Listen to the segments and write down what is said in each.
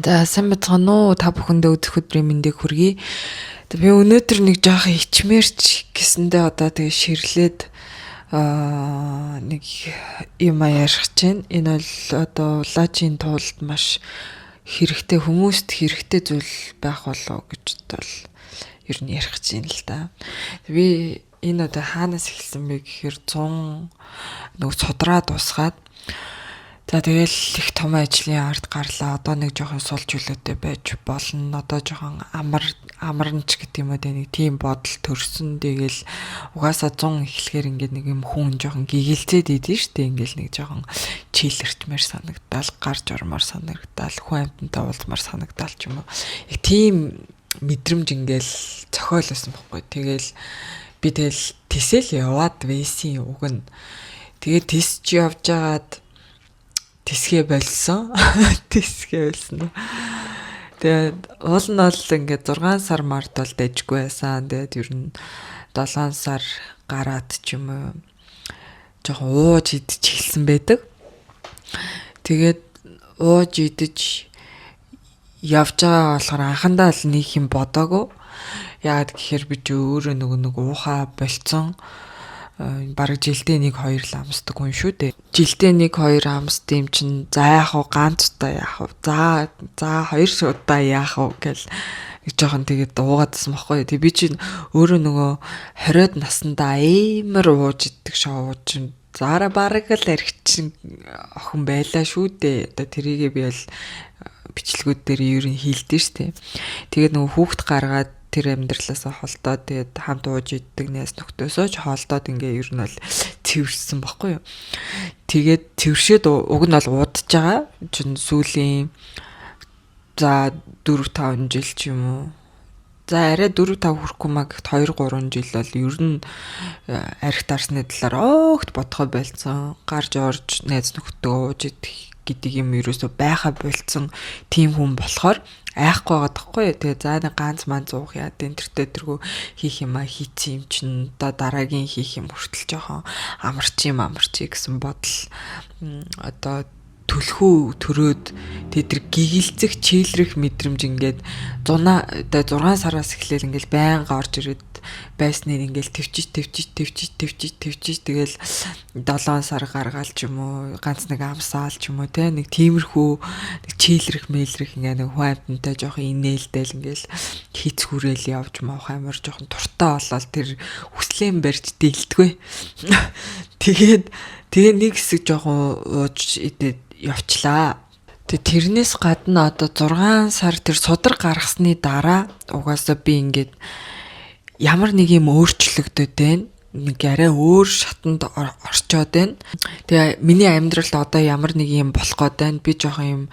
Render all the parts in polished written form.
За, сайн байцгаана уу? Та бүхэндээ өдөр өдрийн мэндийг хүргэе. Би өнөөдөр нэг жоохон ичмэрч гэсэндээ одоо тэгээ ширлээд нэг юм ярих чинь. Энэ бол одоо улаачийн тулд маш хэрэгтэй, хүмүүст хэрэгтэй зүйл байх болов гэж бол ер нь ярих гэж байна л да. Би энэ одоо хаанаас эхэлсэн бэ гэхээр 100 нөгөө судраа дуусгаад, за, тэгэл их том ажлын ард гарлаа. Одоо нэг жоохон сул чөлөөтэй байж болно. Одоо жоохон амар амарнч гэдэг юм уу те, нэг тийм бодол төрсөн. Тэгэл угаасаа 100 эхлэхээр ингээд нэг юм хүн жоохон гигэлцээд идэв штэ. Ингээл нэг жоохон чийлэрчмээр санагдаал, гарч ормоор санагдаал, хүн амьтантай уулзмаар санагдаал ч юм уу. Яг тийм мэдрэмж ингээл зохиол байсан бохгүй. Тэгэл би тэгэл тэсэл яваад байсан уг нь. Тэгээд тисч явж байгаад тисгээ болсон. Тисгээ болсон. Тэгээд уул нь бол ингээд 6 сар март бол дэжгүй байсан. Тэгээд ер нь 7 сар гараад ч юм уу жоохон ууж идэж эхэлсэн байдаг. Тэгээд ууж идэж явж байгаа болохоор анхандаа л нэг юм бодоагүй. Яагаад гэхээр би ч өөрөө нөгөө нэг уухаа болцсон, бараг жилдээ 1 2 л амсдаг хүн шүү дээ. Жилдээ 1 2 амсд юм чинь, за, яах вэ, ганц удаа яах вэ? За за, хоёр удаа яах вэ гэл нэг жоохон тэгээд уугаадсан байхгүй. Тэг би чинь өөрөө нөгөө 20-од наснда амар ууж иддэг шоу чинь зара бараг л архичин охин байлаа шүү дээ. Одоо тэрийгээ би бол бичлэгүүд дээр ер нь хийлдэж штэ. Тэгээд нөгөө хүүхд гаргаад, тэр амьдралаасаа холдоод, тэгээд хамт ууж иддэг найз нөхдөөсөө ч холдоод, ингээ ер нь бол цэвэрсэн бохгүй юу. Тэгээд цэвэршээд уг нь бол уудаж байгаа. Чин сүүлийн за 4 5 жил ч юм уу. За, арай 4 5 хүрэхгүй маа гэхэд 2 3 жил бол ер нь арх дарсны талаар огт бодохоо болцсон. Гарч орж найз нөхдөд ууж идэх гэдэг юм ерөөсөө байха болцсон тийм хүн болохоор айхгүй байгаа тахгүй. Тэгээ за, нэг ганц манц уух яа энэ тэртээ тэргүү хийх юм а хийцэн юм чинь одоо дараагийн хийх юм хүртэл жоохон амарч юм амарчи гэсэн бодол одоо түлхүү төрөөд, тэгээ тэр гигэлцэх, чийлрэх мэдрэмж ингээд зуна одоо 6 сараас эхлээл ингээл байнга орж ирээд байсныг ингээл төвчиж төвчиж төвчиж төвчиж төвчиж, тэгэл 7 сар гаргаал ч юм уу, ганц нэг амсаал ч юм уу те, нэг тиймэрхүү нэг чийлрэх мэлрэх, ингээ нэг хүн амьтантай жоохон инээлдэл, ингээл хийцгүүрэл явж мавах амар жоохон туртаа болол тэр хүслэн барьж дийлдэггүй. Тэгээд тэгээ нэг хэсэг жоохон ууж идээд явчлаа. Тэгээ тэрнээс гадна одоо 6 сар тэр судар гаргасны дараа угаасаа би ингээд ямар нэг юм өөрчлөгдөд байна. Нэг арай өөр шатанд орчоод байна. Тэгээ миний амьдралд одоо ямар нэг юм болох гээд байна. Би жоохон юм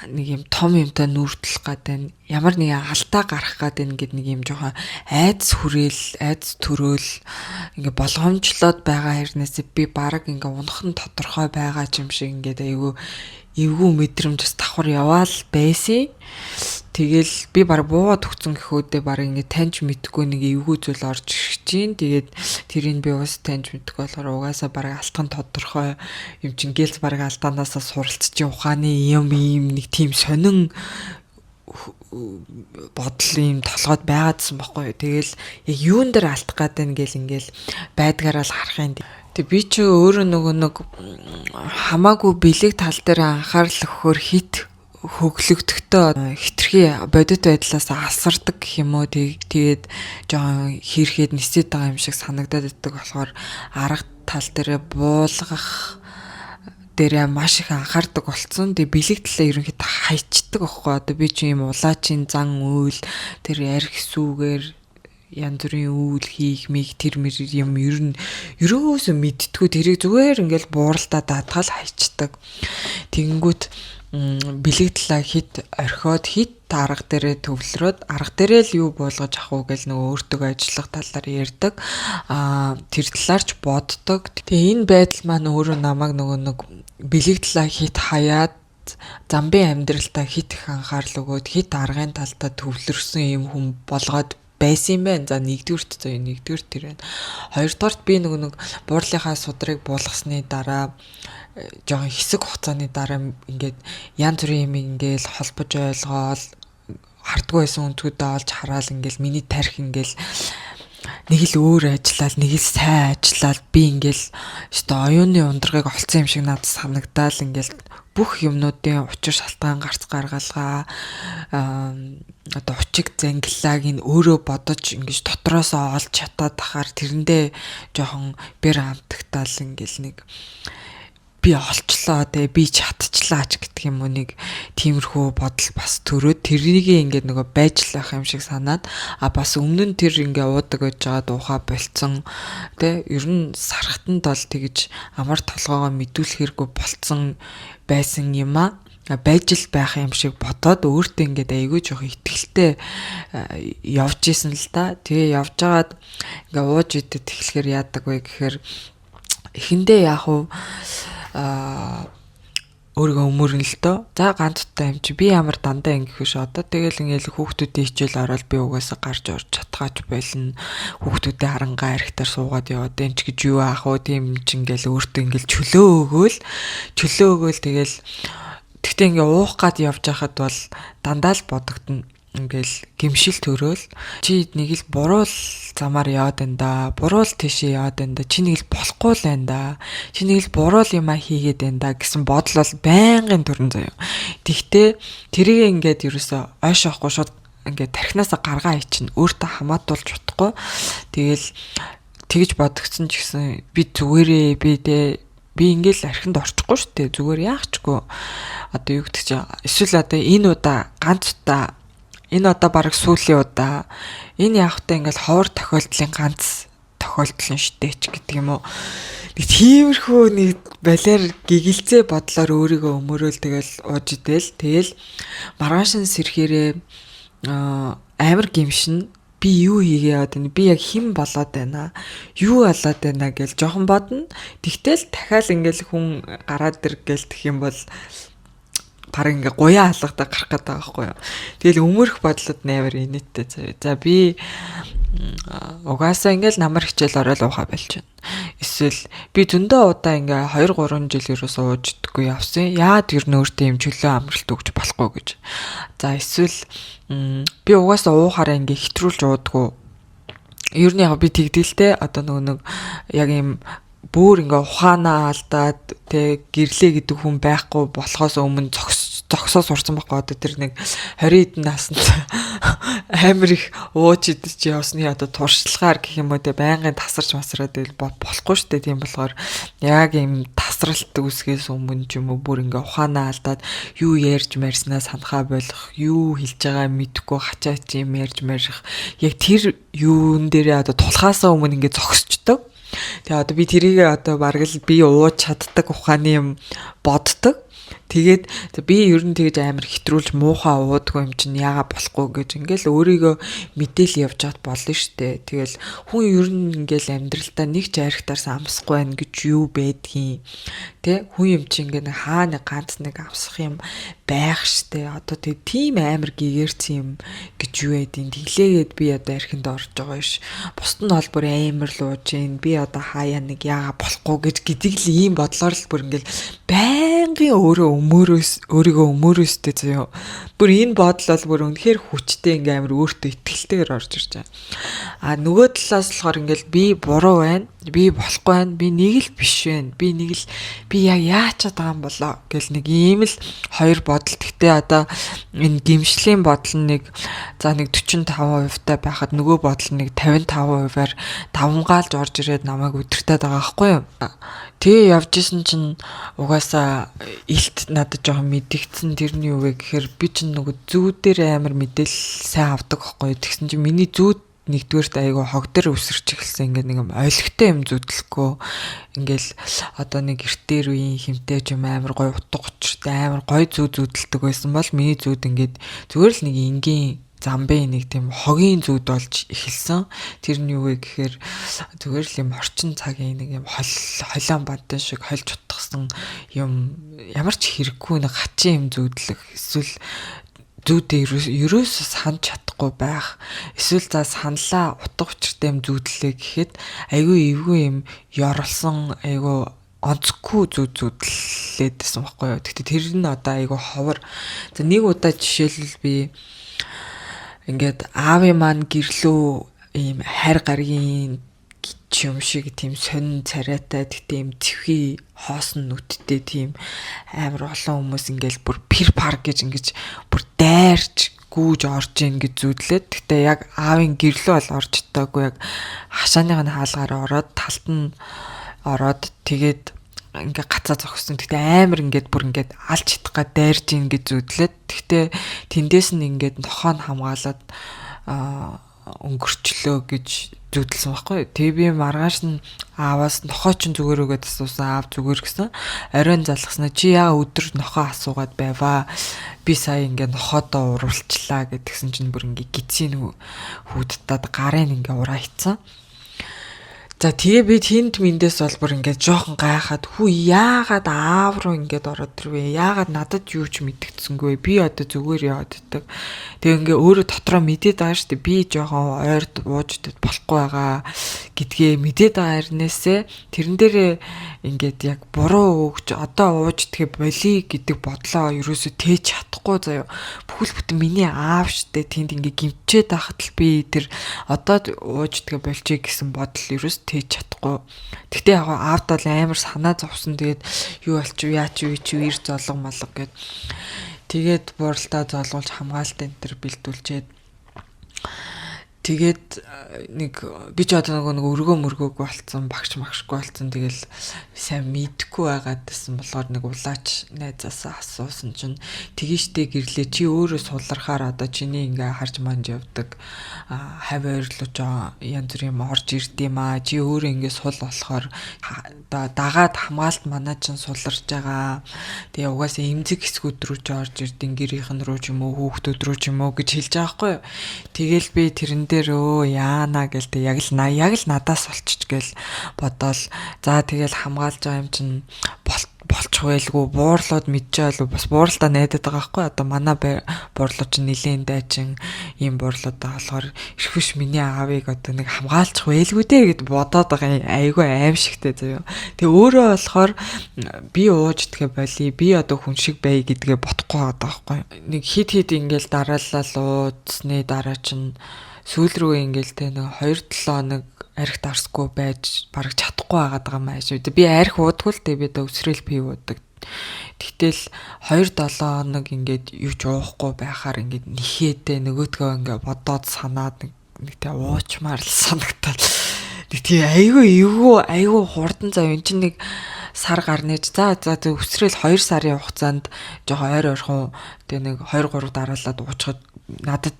нэг юм том юмтай нүүртлэх гээд байна. Ямар нэгэн алдаа гарах гээд байна гэд нэг юм жоохон айдас хүрээл, айдас төрөөл ингээ болгоомжлоод байгаа хэрнээс би бараг ингээ унах нь тодорхой байгаа юм шиг ингээд айгүй эвгүй мэдрэмж бас давхар яваал байсан. Тэгэл би баг буугаад өгцөн гэхүүдээ баг ингээ таньж мэдгүй нэг эвгүй зүйл орж ирэх чинь. Тэгээд тэрийг би уус таньж мэдгүй болохоор угаасаа баг алтан тодорхой юм чинь гэлц баг алдаанаасаа суралцчих ухааны юм ийм нэг тийм сонин бодол юм толгойд байгаадсан бохгүй. Тэгэл яг юун дээр алдах гээд байна гэл ингээл байдгаараа л харах юм. Тэг би чи өөрөө нөгөө нэг хамаагүй бэлэг тал дээр анхаарал өгөхөөр хит хөглөгдөхтөө хитрхи бодит байдлаас алсардаг гэх юм уу, тэгээд жоохон хийрхэд нисээд байгаа юм шиг санагдаад байдаг болохоор арга тал дээрээ буулгах дээрээ маш их анхаардаг болсон. Тэгээ бэлэг талаа ерөнхийдөө хайчдаг аахгүй. Одоо би чи юм улаачийн зан үйл, тэр арх сүүгээр янз бүрийн үйл хийх мийг, тэр мэр юм ер нь ерөөсөө мэдтгүү, тэрийг зүгээр ингээл бууралтаа даатгал хайчдаг. Тэгэнгүүт бэлэг талаа хит орхиод, хит арга дээрээ төвлөрөөд, арга дээрээ л юу буулгаж авах уу гэл нөгөө өөртөө ажиллах талаар ярьдаг. Тэр талаар ч боддог. Тэгээ энэ байдал маань өөрөө намайг нөгөө нэг бэлэг талаа хит хаяад, замбын амьдралтаа хит их анхаарал өгөөд, хит аргын талдаа төвлөрсөн юм хүн болгоод. байсан юм байна. За, нэгдүгüрт, заяа, нэгдүгüрт тэр байна. Хоёрдугаарт би нөгөө нэг буурлынхаа судрыг буулгасны дараа жоохон хэсэг хугацааны дараа ингээд янз бүрийн юм ингээл холбож ойлгоол, хардггүй байсан өнцгүүдээ олж хараал, ингээл миний тарих ингээл нэг л өөр ажиллаад, нэг л сайн ажиллаад, би ингээл өстой оюуны ундрагыг олцсон юм шиг надад санагдаал, ингээл бүх юмнуудын учир шалтгаан, гарц гаргалгаа, одоо учиг зангилааг нь өөрөө бодож, ингэж дотроосоо олж чадаад тахаар тэрэндээ жоохон бэр амтагтаал, ингээл нэг би олчлоо те, би чадчлаа ч гэдэг юм уу, нэг тиймэрхүү бодол бас төрөөд, тэрнийг ингээд нөгөө байжлах юм шиг санаад, а бас өмнө нь тэр ингээ уудаг байж байгаа дуухаа болцсон те, ер нь сархтанд бол тэгж амар толгоогоо мэдүүлэхэргүй болцсон байсан юм а байж л байх юм шиг бодоод, өөртөө ингээд айгүй жоох итгэлтэй явж исэн л да. Тэгээ явж агаад ингээ ууж идэд эхлэхээр яадаг вэ гэхээр эхэндээ яг уу өөрийгөө өмөрнө л дөө. За, ганц удаа юм чи би ямар дандаа ингэх биш одоо. Тэгэл ингээл хүүхдүүдийн хичээл ороод би угаасаа гарч орж чадхаач болно. Хүүхдүүдээ харангаа архитаар суугаад яваад энэ ч гэж юу аах вэ, тийм ч ингээл өөртөө ингээл чөлөө өгөөл. Тэгэл тэгтээ ингээ уух гад явж байхад бол дандаа л бодогдно, ингээл гимшил төрөөл, чи нэг л буруу л замаар яваад байна да, буруу л тийшээ яваад байна да, чи нэг л болохгүй л байна да, чи нэг л буруу л юмаа хийгээд байна да гэсэн бодол бол байнгын төрөн, заяа. Тэгтээ тэрийг ингээд ерөөсөө ойшоохгүй, шууд ингээд тархинаасаа гаргаа хийчин, өөртөө хамаатуулж утахгүй. Тэгэл тэгж бодогдсон ч гэсэн би зүгээрээ би тэ би ингээл архинд орчихгүй шүү дээ. Зүгээр яахчгүй. Одоо юу гэдэг чи, эсвэл одоо энэ удаа ганц удаа, энэ одоо бараг сүүлийн удаа, энэ явахтаа ингээл ховор тохиолдлын ганц тохиолдол нь штэ ч гэдэг юм уу. Нэг тиймэрхүү нэг балиар гэгэлзээ бодлоор өөрийгөө өмөрөөл, тэгэл ууж идэл, тэгэл маргааш нь сэрэхээрээ амар гимшин, би юу хийгээ яваад байна, би яг хэн болоод байна, юу болоод байна гэж жоохон бодно. Тэгтэл дахиад ингээл хүн гараад ир гээл тэх юм бол баг ингээ гуяа алгадаа гарах гэдэг байгаа байхгүй юу. Тэгэл өмөрөх бодлоод амар инээдтэй, заяа. За, би угаасаа ингээл намар хичээл ороод уухаа болж байна. Эсвэл би зөндөө удаа ингээ 2 3 жил ерөөсөө ууж идэггүй явсан. Яад ер нь өөртөө юм чөлөө амралт өгч болохгүй гэж. За, эсвэл би угаасаа уухаараа ингээ хэтрүүлж уудаггүй. Ер нь яг би тэгдэлтэй, одоо нөгөө нэг яг юм бүр ингээ ухаанаа алдаад тэ гэрлээ гэдэг хүн байхгүй болохоос өмнө зогсоо сурсан байхгүй. Одоо тэр нэг 20 хэдэн наснд амар их ууж идэж явсны одоо туршлагаар гэх юм уу те, байнгын тасарч масраад байл болохгүй шүү дээ. Тийм болохоор яг юм тасралт үүсгээс өмнө ч юм уу, бүр ингээ ухаанаа алдаад юу ярьж марьснаа санахаа болох, юу хэлж байгаа мэдэхгүй хачаач юм ярьж марих, яг тэр юун дээрээ одоо тулхаасаа өмнө ингээ зогсчдөг. Тэгээ одоо би тэрийг одоо бараг л би ууж чаддаг ухааны юм боддог. Тэгээд би ер нь тэгж амар хэтрүүлж муухай уудгүй юм чинь яага болохгүй гэж ингээл өөрийгөө мэдээл явж чад болно штэ. Тэгэл хүн ер нь ингээл амьдралдаа нэг ч архитаарсан амсахгүй байна гэж юу байдгийг тэ, хүн юм чи ингээ нэг хаа нэг ганц нэг амсах юм байх штэ. Одоо тэг тийм амар гэгэрсэн юм гэж юу байдیں۔ Тэглээгээд би одоо архинд орж байгаа ш. Бусд нь бол бүр амар л ууж гин. Би одоо хаяа нэг яага болохгүй гэж гэдэг л ийм бодлоор л бүр ингээл байнгын өөрөө өмөрөөс өөрийгөө өмөрөөстэй, заяа. Бүр энэ бодол бол бүр үнэхээр хүчтэй, ингээм амар өөртөө итгэлтэйгээр орж ирж байгаа. А нөгөө талаас болохоор ингээл би буруу байна, би болохгүй байна, би нэг л биш байна, би нэг л би яг яачаад байгаа юм болоо гэл нэг ийм л хоёр бодол. Гэхдээ одоо энэ гимшлийн бодол нь нэг, за, нэг 45% та байхад нөгөө бодол нэг 55%-аар давмгаалж орж ирээд намайг өдөртөөд байгаа байхгүй юу. Тэгээ явж исэн чинь угаасаа илт надад жоохон мэдэгдсэн. Тэрний юу вэ гэхээр би чинь нөгөө зүүдээр амар мэдээлэл сайн авдаг байхгүй юу. Тэгсэн чинь миний зүүд нэгдүгээрт айгүй хог дээр үсэрч эхэлсэн. Ингээд нэг юм ойлгохтой юм зүудлэхгүй, ингээл одоо нэг эртээр үеийн хэмтэй ч юм амар гоё утга учиртай, амар гоё зүү зүүдэлдэг байсан бол миний зүүд ингээд зүгээр л нэг энгийн замбын нэг тийм хогийн зүүд болж эхэлсэн. Тэр нь юу вэ гэхээр зүгээр л юм орчин цагийн нэг юм холион бантан шиг хольж утгасан юм, ямар ч хэрэггүй нэг хачин юм зүүдлэх, эсвэл Зүүдээ ерөөсөө санаж чадахгүй байх. Эсвэл за саналаа утга учиртай юм зүүдлээ гэхэд айгүй эвгүй юм ёролсон, айгүй онцгүй зүүд зүүдлээд байсан байхгүй юу. Гэхдээ тэр нь одоо айгүй ховор. За, нэг удаа жишээлбэл би ингээд аавын маань гэрлөө ийм хайр гаргийн юм шиг тийм сонин царайтай, тэгтээ юм цэвхий хоосон нүдтэй, тийм амар олон хүмүүс ингээл бүр пир пар гэж ингэж бүр дайрч гүүж орж ийн гэж зүүдлээд, тэгтээ яг аавын гэрлөө бол орж чадаагүй, яг хашааных нь хаалгаар ороод, талд нь ороод, тэгээд ингээ гацаа зогссон. Тэгтээ амар ингээд бүр ингээд алж чадах га дайрж ийн гэж зүүдлээд, тэгтээ тэндээс нь ингээд нохоо нь хамгаалаад өнгөрчлөө гэж зүүдэлсэн байхгүй. Тэгээ би маргааш нь ааваас нохоо чинь зүгээр үү гэдээ асуусан. Аав зүгээр гэсэн. Оройн залгаснаа чи яа өдөр нохоо асуугаад байваа. Би сая ингээ нохоодоо уруулчлаа гэдгсэн чинь бүр ингээ гидсийн хүүдтаад гарын ингээ ураа хийцэн. За, тэгээ би тэнд мэндээс бол бүр ингээд жоохон гайхаад, хүү, яагаад аав руу ингээд ороод ирвэ? Яагаад надад юу ч мэдэгдсэнгүй? Би одоо зүгээр яваад идэг. Тэгээ ингээ өөрөө дотроо мэдээд байгаа шүү дээ. Би жоохон ойрд ууж идэх болохгүй байгаа гэдгээ мэдээд байгаа хэрнээсээ тэрэн дээрээ ингээд яг буруу өгч одоо ууж идэхэ болий гэдэг бодлоо ерөөсөө тээж чадахгүй заяа. Бүхэл бүтэн миний аав штэ, тэнд ингээ гимчээд байхад л би тэр одоо ууж идэхэ болчихъя гэсэн бодол ерөөс тээж чадахгүй. Тэгтээ яг аавд бол амар санаа зовсон. Тэгээд юу болчих вэ? Яач юу чи ир золго молго гэд. Тэгээд бууралтаа золгуулж, хамгаалалт энэ төр бэлдүүлчихэд, тэгээд нэг би ч одоо нөгөө нэг өргөө мөргөөгүй болцсон, багш магшгүй болцсон. Тэгэл сайн мэдхгүй байгаад гэсэн болохоор нэг улаач найзаасаа асуусан чинь тэгин штэ гэрлээ, чи өөрөө сулархаар одоо чиний ингээ харж манж явдаг хавь ойрлууч янз бүр юм орж ирд юм аа. Чи өөрөө ингээ сул болохоор одоо дагаад хамгаалт манаа чин суларч байгаа. Тэгээ угаасаа эмзэг хэсгүүд рүү ч орж ирд, гэрийнхэн рүү ч юм уу, хүүхдүүд рүү ч юм уу гэж хэлж байгаа байхгүй юу. Тэгэл би тэрэн дээр өө яана гэл тэг яг л надаас болчих гээл бодоол. За, тэгэл хамгаалж байгаа юм чинь болчих байлгүй, буурлууд мэдчихээл бас буурлаа найдаад байгаа байхгүй. Одоо манай буурлууд чинь нилээн дайчин ийм буурлууд байгаа болохоор ирэх биш, миний аавыг одоо нэг хамгаалчих байлгүй дээ гэд бодоод байгаа, айгүй аимшигтэй заяа. Тэгээ өөрөө болохоор би ууж идэхэ болий, би одоо хүн шиг бай гэдгээ бодохгүй байгаа байхгүй. Нэг хит хит ингээл дараалал уудсны дараа чинь сүүл рүү ингээл тэ нэг 2-7 хоног арх дарсгүй байж бараг чадахгүй байгаад байгаа юм ааш. Би арх уудгүй л дээ, би одоо өсрөөл пив уудаг. Тэгтэл 2-7 хоног ингээд юу ч уухгүй байхаар ингээд нэхээдээ нөгөөдгөө ингээд бодоод санаад нэг тэ уучмаар л санагтал. Нэг тий айгүй эвгүй, айгүй хурдан зав эн чинь нэг сар гарна ч за за өсрөөл 2 сарын хугацаанд жоохон ойр ойрхон тэгээ нэг 2 3 дараалаад уучхад надад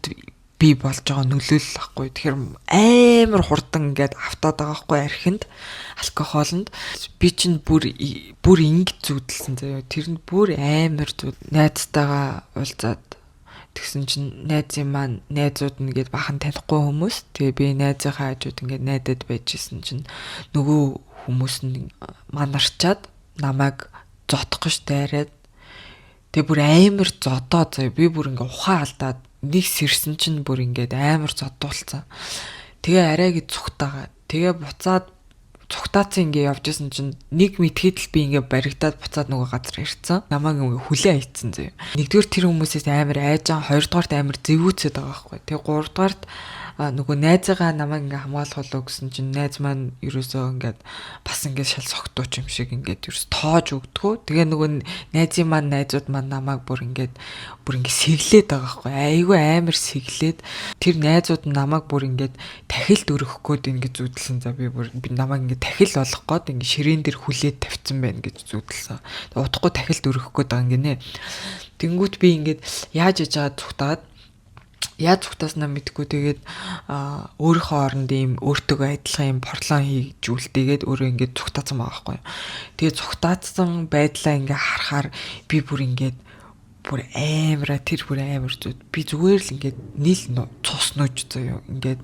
би болж байгаа нөлөөлөл ахгүй. Тэгэхээр амар хурдан ингээд автаад байгаа хгүй архинд, алкохолонд. Би чинь бүр бүр ингэж зүүдэлсэн заяа. Тэр нь бүр амар зүуд. Найзтайгаа уулзаад тэгсэн чинь найзын маань найзууд нь ингээд бахан танихгүй хүмүүс. Тэгээ би найзынхаа хажууд ингээд найдад байж исэн чинь нөгөө хүмүүс нь манарчаад намайг зодох гэж дайраад, тэгээ бүр амар зодоо заяа. Би бүр ингээ ухаан алдаад нэг сэрсэн чинь бүр ингээд амар зодуулсан. Тэгээ арайг зүхтагаа. Тэгээ буцаад цугтаацсан ингээ явж исэн чинь нэг мэдхэд л би ингээ баригдаад буцаад нөгөө газар ирсэн. Намайг ингээ хүлээ айцсан заяа. Нэгдүгээр тэр хүмүүсээс амар айжан, хоёрдугаарт амар зэвүүцээд байгаа байхгүй. Тэгээ гуравдугаарт нөгөө найзыгаа намайг ингээ хамгаалах болов гэсэн чинь найз маань ерөөсөө ингээд бас ингээд шал согтууч юм шиг ингээд ерөөс тоож өгдгөө. Тэгээ нөгөө найзын маань найзууд маань намайг бүр ингээд сэглээд байгаа байхгүй. Айгүй амар сэглээд тэр найзууд нь намайг бүр ингээд тахилд өргөх гээд ингээд зүүдэлсэн. За, би бүр би намайг ингээд тахил болох гээд ингээд ширээн дээр хүлээд тавьсан байна гэж зүүдэлсэн. Удахгүй тахилд өргөх гээд байгаа ингэнэ. Тэнгүүт би ингээд яаж яж байгаа цухтаад яаж цугтааснаа мэдгүй, тэгээд өөрийнхөө оронд ийм өөртөөгөө адилхан юм порлон хийж үлдээгээд өөрөө ингээд цугтаацсан байгаа байхгүй. Тэгээд цугтаацсан байдлаа ингээ харахаар би бүр ингээд бүр амара, тэр бүр амар зүд. Би зүгээр л ингээд нийл цус нууж заяа. Ингээд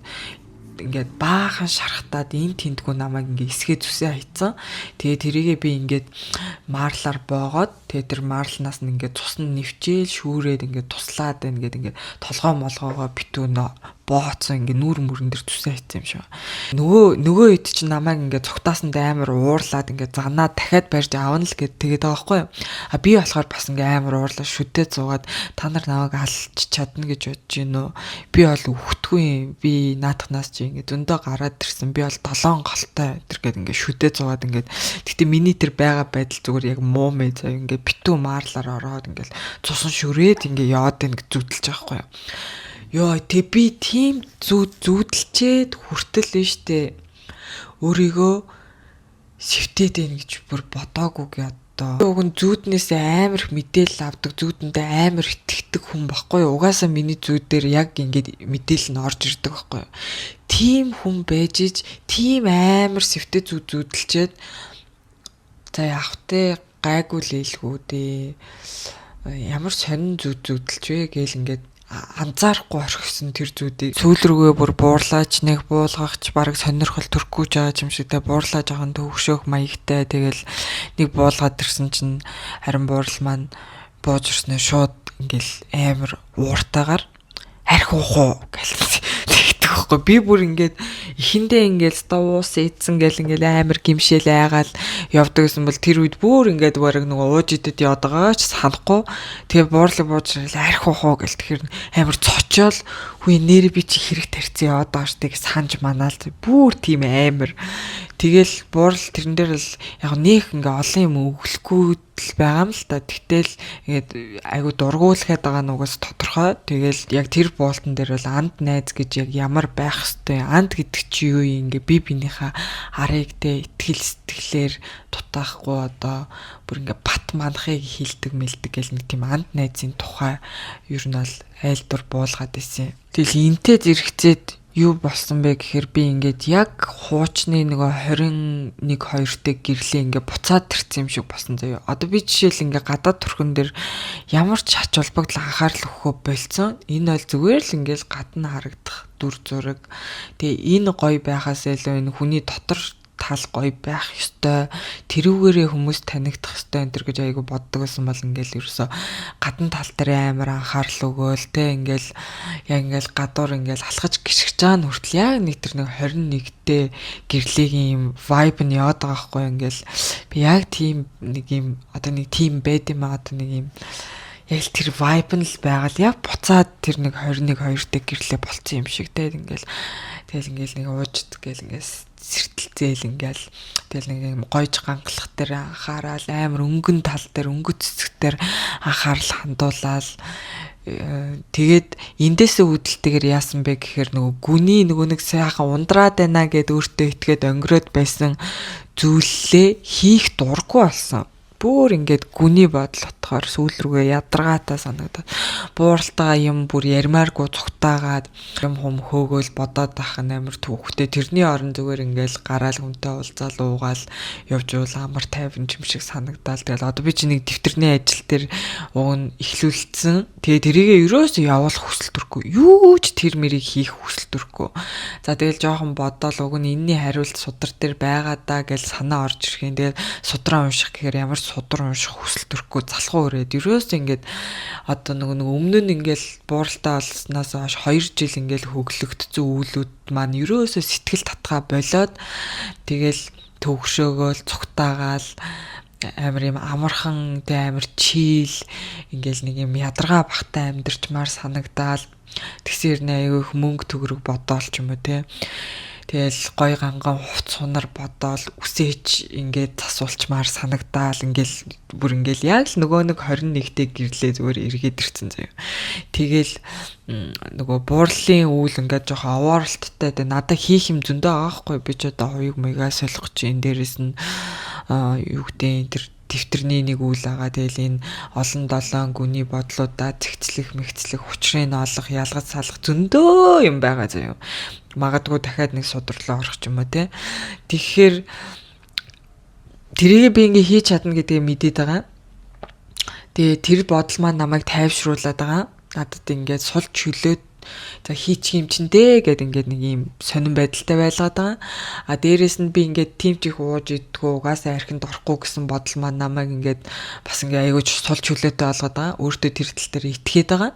баахан шархтаад энэ тэндгүү намайг ингээ эсгээ зүсээ хайцсан. Тэгээ тэрийгээ би ингээд маарлаар боогоод Тэгээ тэр марлнаас нь ингээд цус нь нэвчээл шүүрээд ингээд туслаад байна гэд ингээд толгой молгоогоо битүү бооцсон ингээд нүүр мөрөн дээр зүсээ хийсэн юм шиг. Нөгөө хэд чинь намайг ингээд цугтаасанд амар уурлаад ингээд занаа дахиад барьж авна л гэд тэгээд байгаа байхгүй юу. А би болохоор бас ингээд амар уурлаа шүдээ зуугаад та нар намайг алж чадна гэж бодож гин үү. Би бол үхдэггүй юм. Би наадахнаас чи ингээд зөндөө гараад ирсэн. Би бол долоон голтой тэр гээд ингээд шүдээ зуугаад ингээд гэтээ миний тэр байгаа байдал зүгээр яг муу мэ заяа ингээд битүү маарлаар ороод ингээд цусан шүрээд ингээд яваад байна гэж зүудэлж байгаа байхгүй юу. Йоо тэг би тийм зүүдэлчээд хүртэл нь штэ өөрийгөө сэвтээд байна гэж бүр бодоагүй гээ одоо. Уг нь зүүднээсээ амар их мэдээлэл авдаг, зүүдэндээ амар итгэдэг хүн баггүй юу? Угаасаа миний зүүдээр яг ингээд мэдээлэл нь орж ирдэг баггүй юу? Тийм хүн байж ич тийм амар сэвтэ зүүд зүүдэлчээд за явах те гайгүй лээлгүү дээ. Ямар сонин зүүд зүүдэлч вэ гээл ингээд анзаарахгүй орхисон тэр зүүдийг сүүл рүүгээ бүр буурлаач нэг буулгахч бараг сонирхол төрөхгүй ч байгаа юм шиг те буурлаа жоохон төвшөөх маягтай тэгэл нэг буулгаад ирсэн чинь харин буурал маань бууж ирснээ шууд ингээл амар ууртайгаар арх уух уу гэл тэгдэг байхгүй. Би бүр ингээд эхэндээ ингээд ста уус идсэн гэл ингээд амар гимшээл айгаал явдаг гэсэн бол тэр үед бүр ингээд бараг нөгөө ууж идэд яваад байгаа ч санахгүй. Тэгээ буурлаг бууж ирэл арх уух уу гэл тэгэхээр амар цочоол хүү нэр би чи хэрэг тарьцсан яваад байгаа штэ гэж санаж манаал бүр тийм амар. Тэгэл буурал тэрэн дээр л яг нөх ингээ олон юм өглөхгүй л байгаа юм л та. Тэгтэл ингээд айгу дургуулхад байгаа нь угаас тодорхой. Тэгэл яг тэр буултан дээр бол анд найз гэж яг ямар байх хэвтэй анд гэдэг чи юу юм ингээ би бинийхээ арыг те итгэл сэтгэлээр дутаахгүй одоо бүр ингээ бат манахыг хилдэг мэлдэг гэл нэг тийм анд найзын тухай ер нь бол айлдвар буулгаад исэн. Тэгэл энтэй зэрэгцээд юу болсон бэ гэхээр би ингээд яг хуучны нөгөө 21 2-тэй гэрлээ ингээ буцаад тэрсэн юм шиг болсон заяа. Одоо би жишээл ингээ гадаад төрхөн дээр ямар ч ач холбогдол анхаарал өгөхөө болцсон. Энэ бол зүгээр л ингээл гадна харагдах дүр зураг. Тэгээ энэ гоё байхаас илүү энэ хүний дотор тал гоё байх ёстой. Тэрүүгээрээ хүмүүс танигдах ёстой энэ төр гэж айгу боддог байсан бол ингээл ерөөсө гадна тал дээр амар анхаарал өгөөл те ингээл яг ингээл гадуур ингээл алхаж гიშгэж байгаа нь хүртэл яг нэг тэр нэг 21-тэй гэрлэгийн юм vibe нь яваад байгаа байхгүй ингээл би яг тийм нэг юм одоо нэг тийм байд юм аа одоо нэг юм яг л тэр vibe нь л байгаа л яг буцаад тэр нэг 21 2-тэй гэрлээ болцсон юм шиг те ингээл тэгэл ингээл нэг ууж гээл ингээл сэртэлзээл ингээл тэгэл нэг юм гойж гангалах дээр анхаарал амар өнгөн тал дээр өнгө цэцэг дээр анхаарал хандуулаад тэгээд эндээсээ үүдэлтэйгээр яасан бэ гэхээр нөгөө гүний нөгөө нэг сайхан ундраад байна гэд өөртөө итгээд өнгөрөөд байсан зүйллээ хийх дурггүй болсон. Бүр ингээд гүний бодол отохоор сүүл рүүгээ ядаргаатай санагдаад бууралтайгаа юм бүр ярмааргүй цугтаагаад юм хум хөөгөөл бодоод байх нь амар түүхтэй. Тэрний орон зүгээр ингээл гараал хүнтэй уулзаал уугаал явж уул амар тайван юм шиг санагдаал. Тэгэл одоо би чи нэг дэвтэрний ажил дээр уг нь эхлүүлсэн. Тэгээ тэрийгээ ерөөсөө явуулах хүсэл төрөхгүй. Юу ч тэр мэрийг хийх хүсэл төрөхгүй. За тэгэл жоохон бодоол уг нь энэний хариулт судар дээр байгаа даа гэж санаа орж ирэх юм. Тэгэл судраа унших гэхээр ямар судар унших хүсэл төрөхгүй залхуу өрөөд ерөөсөө ингээд одоо нөгөө нэг өмнө нь ингээл бууралтай болсноос хойш 2 жил ингээл хөглөгдсөн үүлүүд маань ерөөсөө сэтгэл татгаа болоод тэгэл төвгшөөгөөл цугтаагаал амар юм амархан тэ амар чийл ингээл нэг юм ядаргаа бахтай амьдарчмаар санагдаал тэгсэн хэрнээ айгүй их мөнгө төгрөг бодоол ч юм уу те. Тэгэл гой ганган хувц сунар бодоол үсээч ингээд засуулчмаар санагдаал ингээл бүр ингээл яг л нөгөө нэг 21-тэй гэрлээ зүгээр эргээд ирсэн заяа. Тэгэл нөгөө буурлын үйл ингээд жоохон овооролттой тэгээ надад хийх юм зөндөө байгаа хгүй би ч одоо хуйг мыгаа солих чинь дээрэс нь юу гэдэг тэр дэвтэрний нэг үйл байгаа. Тэгэл энэ олон долоон гүний бодлуудаа зэгцлэх, мэгцлэх, учрыг олох, ялгаж салах зөндөө юм байгаа заяа. Магадгүй дахиад нэг сударлаа орох ч юм уу те. Тэгэхээр тэрийг би ингээ хийж чадна гэдгийг мэдээд байгаа. Тэгээ тэр бодол маань намайг тайвшруулад байгаа. Надад ингээд сул чөлөө за хийчих юм чин дээ гэд ингээд нэг юм сонин байдалтай байлгаад байгаа. А дээрэс нь би ингээд тийм ч их ууж иддгүү, угаасаа архинд орохгүй гэсэн бодол маань намайг ингээд бас ингээд айгүй сул чөлөөтэй болгоод байгаа. Өөртөө тэр тал дээр итгээд байгаа.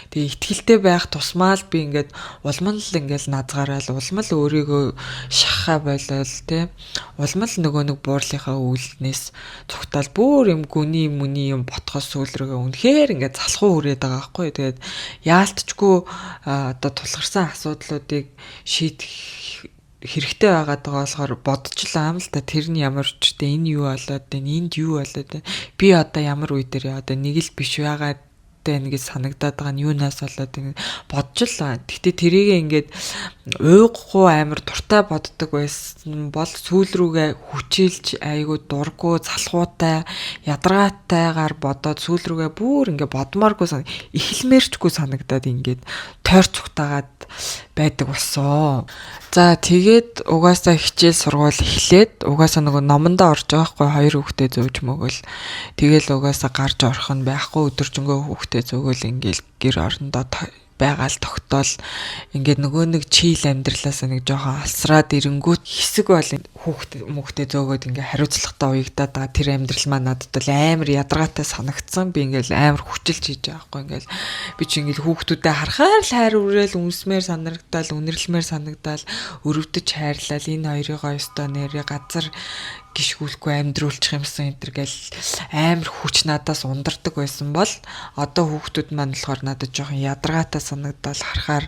Тэгээ итгэлтэй байх тусмаа л би ингээд улам л ингээд назгараал, улам л өөрийгөө шахахаа болол те. Улам л нөгөө нэг буурлынхаа үйлнээс цугтаал бүр юм гүний мүний юм ботхоос сүүл рүүгээ үнэхээр ингээд залхуу хүрээд байгаа байхгүй. Тэгээд яалтчгүй одоо тулгарсан асуудлуудыг шийдэх хэрэгтэй байгаад байгаа болохоор бодчихлаа юм л та. Тэр нь ямар ч тэ, энэ юу болоод байна, энд юу болоод байна, би одоо ямар үе дээр яваад байна, нэг л биш байгаа байна гэж санагдаад байгаа нь юунаас болоод ингэ бодчихлаа. Гэтэ тэрийг ингээд уйгахгүй амар дуртай боддог байсан бол сүүл рүүгээ хүчилж айгүй дургу залхуутай ядаргаатайгаар бодоод сүүл рүүгээ бүр ингээ бодмооргүй эхэлмээрчгүй санагдаад ингээд тойр цугтаагаад байдаг болсон. За тэгээд угаасаа хичээл сургууль эхлээд угаасаа нөгөө номондоо орж байгаа хгүй, хоёр хүүхдээ зөөж мөгөл. Тэгэл угаасаа гарч орох нь байхгүй, өдөржингөө хүүхдээ зөөгөл ингээл гэр орондоо байгаал тогтоол ингээд нөгөө нэг чийл амьдралаасаа нэг жоохон алсраад ирэнгүүт хэсэг бол хүүхд мөхтэй зөөгөөд ингээ хариуцлагатай уягдаад байгаа тэр амьдрал маань надад бол амар ядаргаатай санагдсан. Би ингээл амар хүчилж хийж байгаа байхгүй, ингээл би чи ингээл хүүхдүүдэд харахаар л хайр үрээл үнсмээр санагдаал, үнэрлэмээр санагдаал, өрөвдөж хайрлал, энэ хоёрыгоо ёстой нэрээ газар гიშгүүлэхгүй амьдруулчих юмсан энэ төр гэл амар хүч надаас ундардаг байсан бол одоо хүүхдүүд маань болохоор надад жоохон ядаргаатай санагдаал, харахаар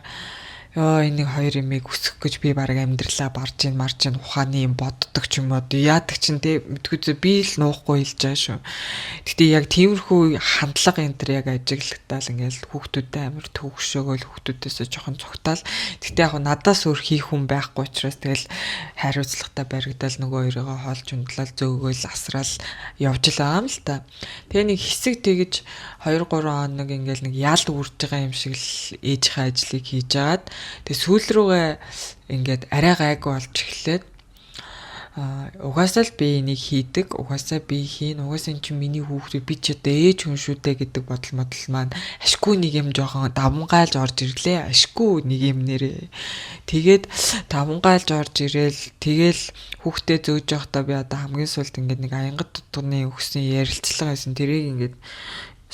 ёо энийг хоёр юмыг өсгөх гэж би баг амьдралаа барж ин марж ин ухааны юм боддог ч юм уу яадаг чинь те мэдгүй би л нуухгүй хэлж байгаа шүү. Гэтэ яг тиймэрхүү хандлага энэ төр яг ажиглагтаал ингээл хүүхдүүдэд амар төвөгшөөгөөл хүүхдүүдээсээ жоохон цугтаал. Гэтэ яг надаас өөр хийх хүн байхгүй учраас тэгэл хариуцлагатай баригдаал нөгөө хоёрыгоо хоолж ундлал зөөгөөл асраал явж л байгаа юм л та. Тэгээ нэг хэсэг тэгэж 2 3 хоног ингээл нэг ял үрж байгаа юм шиг л ээжийнхээ ажлыг хийж агаад тэгээ сүүл рүүгээ ингээд арай гайгүй болж эхлээд угаасаа л би энийг хийдэг, угаасаа би хийн, угаасаа эн чинь миний хүүхдүүд, би ч одоо ээж хүн шүү дээ гэдэг бодол модол маань ашгүй нэг юм жоохон давмгайлж орж ирлээ. Ашгүй нэг юм нэрээ. Тэгээд давмгайлж орж ирээл тэгэл хүүхдээ зөөж явахдаа би одоо хамгийн сүүлд ингээд нэг аянгат дутганы өгсөн ярилцлага байсан. Тэрийг ингээд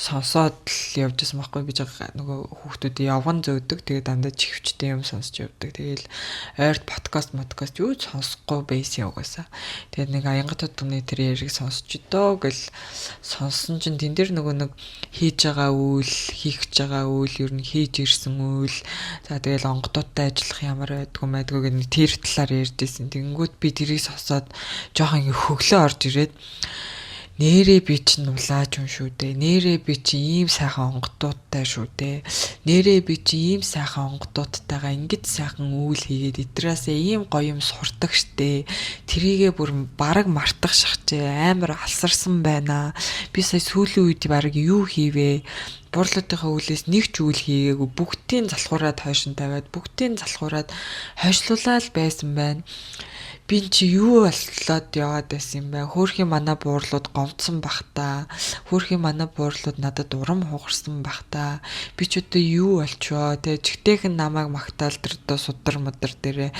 сонсоод л явж байсан байхгүй, би жаа нөгөө хүүхдүүдийн явган зөөдөг, тэгээд дандаа чихвчтэй юм сонсч явдаг. Тэгэл ойрт подкаст подкаст юу ч сонсохгүй байсан угаасаа. Тэгээд нэг аянгат тутганы тэр яриг сонсч дөө гэл сонссон чинь тэн дээр нөгөө нэг хийж байгаа үйл, хийх гэж байгаа үйл, ер нь хийж ирсэн үйл, за тэгэл онгодуудтай ажиллах ямар байдгүй байдгүй гэх нэг тэр талаар ярьж ирсэн. Тэгэнгүүт би тэрийг сонсоод жоохон ингээ хөглөө орж ирээд нэрээ би чинь улааж хүн шүү дээ. Нэрээ би чи ийм сайхан онгодуудтай шүү дээ. Нэрээ би чи ийм сайхан онгодуудтайгаа ингэж сайхан үйл хийгээд эдраасээ ийм гоё юм сурдаг штэ. Тэрийгээ бүр бараг мартах шахажээ. Амар алсарсан байна. Би сая сүүлийн үед бараг юу хийвэ? Бурлуудынхаа үлээс нэг ч үйл хийгээгүй, бүгдийн залхуураад хойшин тавиад, бүгдийн залхуураад хойшлуулаад байсан байна. Би чи юу боллоод яваад байсан юм бэ? Хөөхий манай буурлууд гомдсон бах та. Хөөхий манай буурлууд надад урам хугарсан бах та. Би ч одоо юу болчихоо те, чигтэйхэн намайг магтаал тэр одоо судар мудар дээрээ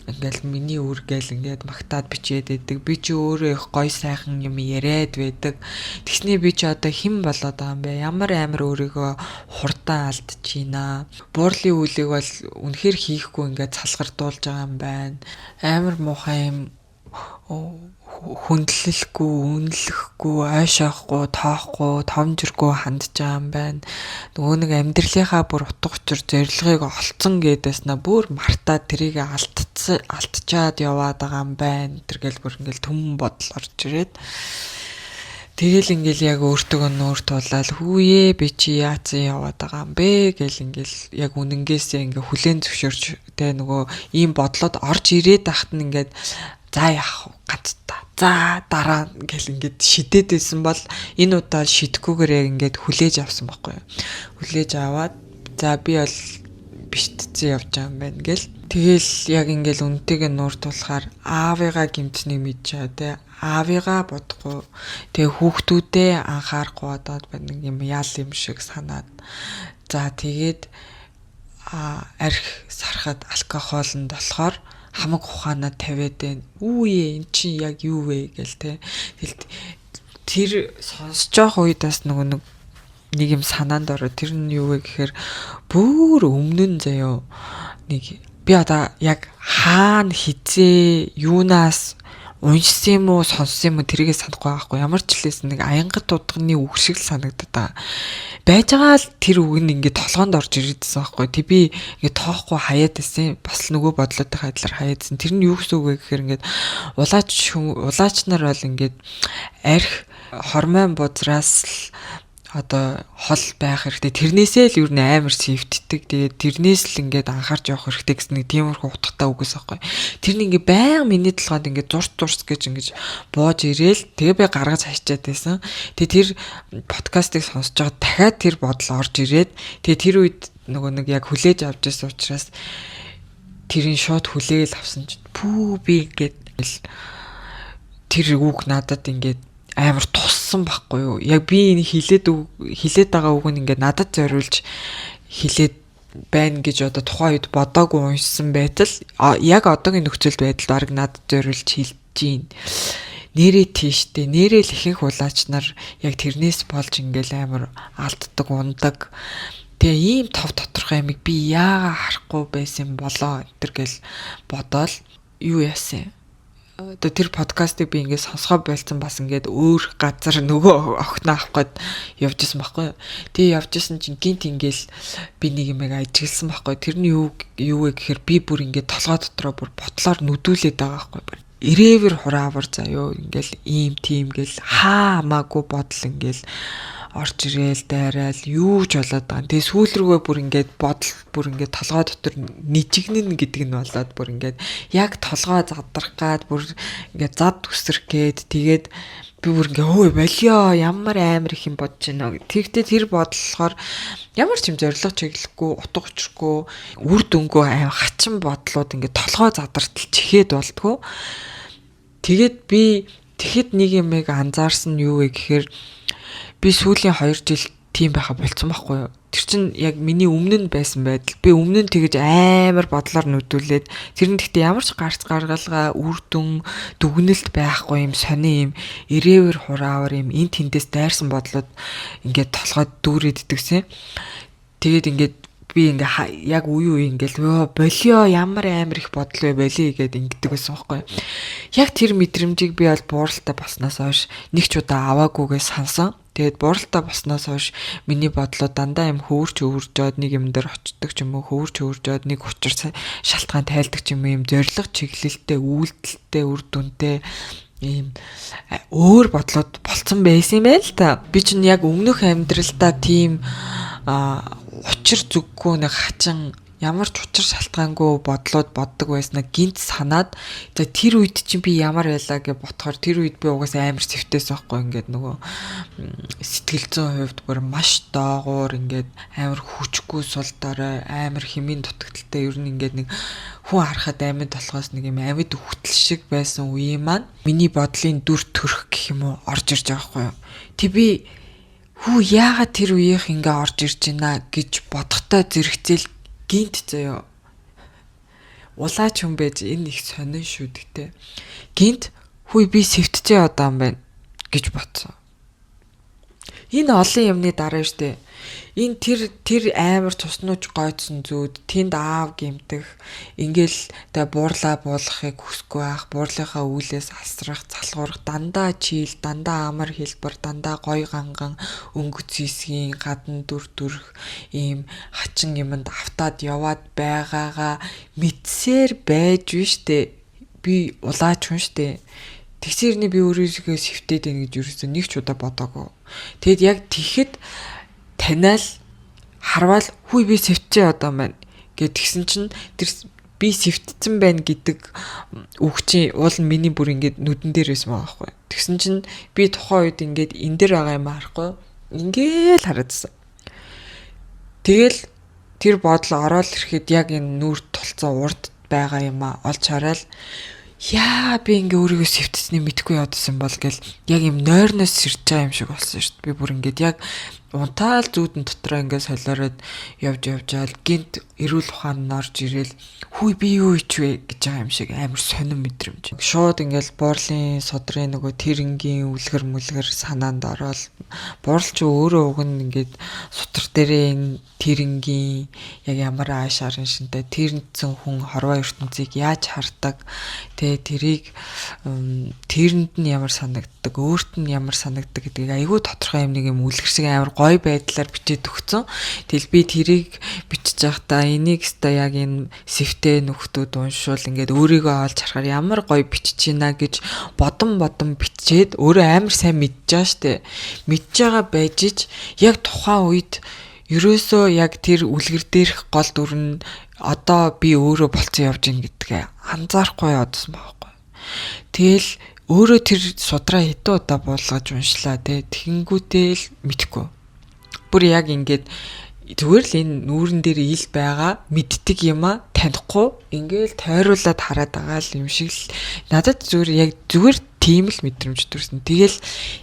ингээл миний үр гээл ингээд магтаад бичээд байдаг. Би чи өөрөө их гой сайхан юм яриад байдаг. Тэгсний би чи одоо хэн болоод байгаа юм бэ? Ямар амар өөрийгөө хурдан алдчихийна. Буурлын үлийг бол үнэхээр хийхгүй ингээд салгардуулж байгаа юм байна. Амар муухай юм хүндлэлгүй, үнэлэхгүй, ойшоохгүй, тоохгүй, томжиргүй хандж байгаа юм байна. Нөгөө нэг амьдралынхаа бүр утга учир зорилгыг олцсон гэдээснэ бүр мартаад тэрийг алдчаад яваад байгаа юм байна. Тэр гэл бүр ингээл түмэн бодол орж ирээд тэгэл ингээл яг өөртөөгөө нүүр тулаал хүүе би чи яатсан яваад байгаа юм бэ гэл ингээл яг үнэнгээсээ ингээ хүлэн зөвшөөрч тэ нөгөө ийм бодлоод орж ирээд тахт нь ингээд за яах вэ ганцтай за дараа гэл ингээд шидэд байсан бол энэ удаа шидэхгүйгээр яг ингээд хүлээж авсан байхгүй юу. Хүлээж аваад за би бол биштцэн явж байгаа юм байна гэл. Тэгэл яг ингээл үнтэйгээ нуур тулахаар аавыгаа гимтнийг мэдчихээ те. Аавыгаа бодохгүй. Тэгээ хүүхдүүдээ анхаарахгүй одоод байна нэг юм ял юм шиг санаад. За тэгээд Арх сархад алкохолонд болохоор хамаг ухаанаа тавиад байна. Үүе, эн чинь яг юу вэ гэл те. Тэгэл тэр сонсож байгаа үед бас нөгөө нэг юм санаанд ороо. Тэр нь юу вэ гэхээр бүр өмнө нь заяо, нэг би одоо яг хаана, хизээ, юунаас уншсан юм уу, сонссон юм уу, тэрийгээ санахгүй байхгүй. Ямар ч хэлээс нэг аянгат удганы үг шиг л санагдаад байгаа. Байж байгаа л тэр үг нь ингээд толгоонд орж ирээдсэн байхгүй. Тэг би ингээд тоохгүй хаяад байсан. Бас л нөгөө бодлоотойхоо адилаар хаяадсан. Тэр нь юу гэсэн үг вэ гэхээр ингээд улаач нар бол ингээд арх хормойн бузраас л одоо хол байх хэрэгтэй. Тэрнээсээ л ер нь амар сэвтдэг. Тэгээд тэрнээс л ингээд анхаарч явах хэрэгтэй гэсэн нэг тиймэрхүү утгатай үгээс аахгүй. Тэр нь ингээд баян миний толгойд ингээд зурц зурц гэж ингээд бууж ирээл, тэгээ би гаргаж хайчаад байсан. Тэгээ тэр подкастыг сонсож байгаа дахиад тэр бодол орж ирээд, тэгээ тэр үед нөгөө нэг яг хүлээж авч ирсэн учраас тэрийн шууд хүлээл авсан чинь пүү, би ингээд тэр үг надад ингээд амар туссан байхгүй юу. Яг би энэ хилээд байгаа үг нь ингээд надад зориулж хилээд байна гэж одоо тухайн үед бодоогүй уншсан байтал яг одоогийн нөхцөлд байдалд бараг надад зориулж хэлж гин. Нэрээ тийштэй, нэрээ л ихэнх улаач нар яг тэрнээс болж ингээл амар алддаг, ундаг. Тэгээ ийм тов тодорхой юмыг би яагаад харахгүй байсан болоо энэ төр гэл бодоол юу яасан, одоо тэр подкастыг би ингээд сонсгоо болцсон, бас ингээд өөр газар нөгөө охиноо авах гээд явж исэн байхгүй. Тэгээ явж исэн чинь гинт ингээл би нэг юм ажигласан байхгүй. Тэр нь юу вэ гэхээр би бүр ингээд толгой дотроо бүр ботлоор нүдүүлээд байгаа байхгүй. Ирээвэр хураавар заяо, ингээл ийм тийм гэл хаа хамаагүй бодол ингээл орж ирээл дайраал юу ч болоод байгаа. Тэгээ сүүл рүүгээ бүр ингээд бодол бүр ингээд толгой дотор нижигнэн гэдэг нь болоод, бүр ингээд яг толгой задрах гад, бүр ингээд зад үсрэх гээд, тэгээд би бүр ингээ өө болио, ямар амар их юм бодож байна. Тэгтээ тэр бодол болохоор ямар ч юм зориг чиглэхгүй, утга учиргүй, үр дүнгүй аим хачин бодлууд ингээ толгой задартал чихээд болдгоо. Тэгээд би тэгэхэд нэг юмыг анзаарсан нь юу вэ гэхээр би сүүлийн 2 жил тийм байха болцсон байхгүй юу. Тэр чинь яг миний өмнө нь байсан байдал. Би өмнө нь тэгэж амар бодлоор нүдүүлээд, тэр нь гэхдээ ямар ч гарц гаргалгаа, үр дүн, дүгнэлт байхгүй юм сони юм ирээвэр хураавар юм эн тэндээс дайрсан бодлоод ингээд толгойд дүүрээд идэгсэн. Тэгээд ингээд би ингээ яг үе үе ингээл ёо болио, ямар амар их бодол вэ, болиё гэд ингэдэг байсан байхгүй. Яг тэр мэдрэмжийг би бол бууралтай болсноос хойш нэг ч удаа аваагүйгээ сансан. Тэгээд бууралтай болсноос хойш миний бодлоо дандаа юм хөөрч өвөржөөд нэг юм дээр очдөг ч юм уу, хөөрч өвөржөөд нэг учир шалтгаан тайлдаг ч юм уу, юм зориг чиглэлтэй, үйлдэлтэй, үр дүнтэй ийм өөр бодлоод болцсон байсан юм байл л та. Би чинь яг өмнөх амьдралдаа тийм учир зүггүй нэг хачин, ямар ч учир шалтгаангүй бодлоод боддог байснаа гинт санаад, за тэр үед чинь би ямар байлаа гэж бодохоор тэр үед би угаасаа амар сэвтээс байхгүй, ингээд нөгөө сэтгэл зүйн хувьд бүр маш доогуур, ингээд амар хүчгүй, сул дорой, амар хэмийн дутагдaltaй, ер нь ингээд нэг хүн харахад амьд болохоос нэг юм амьд үхтэл шиг байсан үеийн маань миний бодлын дүр төрх гэх юм уу орж ирж байгаа байхгүй юу. Тэг би хүү, яагаад тэр үеийнх ингээ орж ирж байна гэж бодохтой зэрэгцэл гинт заяо. Улаач хүн байж энэ их сонин шүү гэхдээ. Гинт хүй, би сэвтжээ одоо юм байна гэж бодсон. Энэ олон юмны дараа штэ. Энэ тэр амар цуснууж гойцсон зүүд, тэнд аав гимтэх, ингээл тэ буурлаа буулгахыг хүсэхгүй байх, буурлынхаа үүлээс асрах, залгуурах, дандаа чийл, дандаа амар хэлбэр, дандаа гой ганган өнгөц хэсгийн гадна дүр төрх ийм хачин юмд автаад яваад байгаагаа мэдсээр байж биш штэ. Би улаач хүн штэ. Тэгсэрний би өөрийгөө сэвтээд байна гэж ерөөсөө нэг ч удаа бодоагүй. Тэгэд яг тэгэхэд таниал харвал хүй, би сэвтжээ одоо маань гэд тэгсэн чинь тэр би сэвтцэн байна гэдэг үг чинь уул нь миний бүр ингээд нүдэн дээр байсан байгаа байхгүй. Тэгсэн чинь би тухайн үед ингээд энэ дээр байгаа юм харахгүй. Ингээл хараадсан. Тэгэл тэр бодол ороод ирэхэд яг энэ нүүр тулцсан урд байгаа юм а олж хараад, яа, би ингээ өөрийгөө сэвтсэнийг мэдэхгүй явдсан бол гэл яг юм нойрноос сэрж байгаа юм шиг болсон шүү дээ. Би бүр ингээд яг Унтаал зүүдэн дотроо ингээд солиороод явж явжаал гинт эрүүл ухаан нь орж ирээл хүй би юу ичвэ гэж байгаа юм шиг амар сонин мэдрэмж. Шууд ингээд буурлын судрын нөгөө тэрнгийн үлгэр мүлгэр санаанд ороод буурал чи өөрөө уг нь ингээд сутар дээрээ энэ тэрнгийн яг ямар ааш арын шинтэй тэрнцэн хүн хорвоо ертөнцийг яаж хардаг тэ тэрийг тэрэнд нь ямар санагддаг өөрт нь ямар санагддаг гэдгийг айгүй тодорхой юм нэг юм үлгэр шиг амар гоё байдлаар бичээд өгсөн. Тэгэл би тэрийг бичиж байхдаа энийг өстой яг энэ сэвтэй нөхдүүд уншвал ингээд өөрийгөө олж харахаар ямар гоё бичиж байна гэж бодон бодон бичээд өөрөө амар сайн мэдж байгаа штэ. Мэдж байгаа байж ич яг тухайн үед ерөөсөө яг тэр үлгэр дээрх гол дүр нь одоо би өөрөө болцсон явж гин гэдгээ анзаарахгүй яваадсан байхгүй. Тэгэл өөрөө тэр судраа хэдэн удаа буулгаж уншлаа те. Тэгэнгүүтээ л мэдхгүй. Бүр яг ингээд зүгээр л энэ нүүрэн дээр ил байгаа мэддэг юм а танихгүй ингээл тойруулаад хараад байгаа л юм шиг л надад зүгээр яг зүгээр тийм л мэдрэмж төрсөн. Тэгэл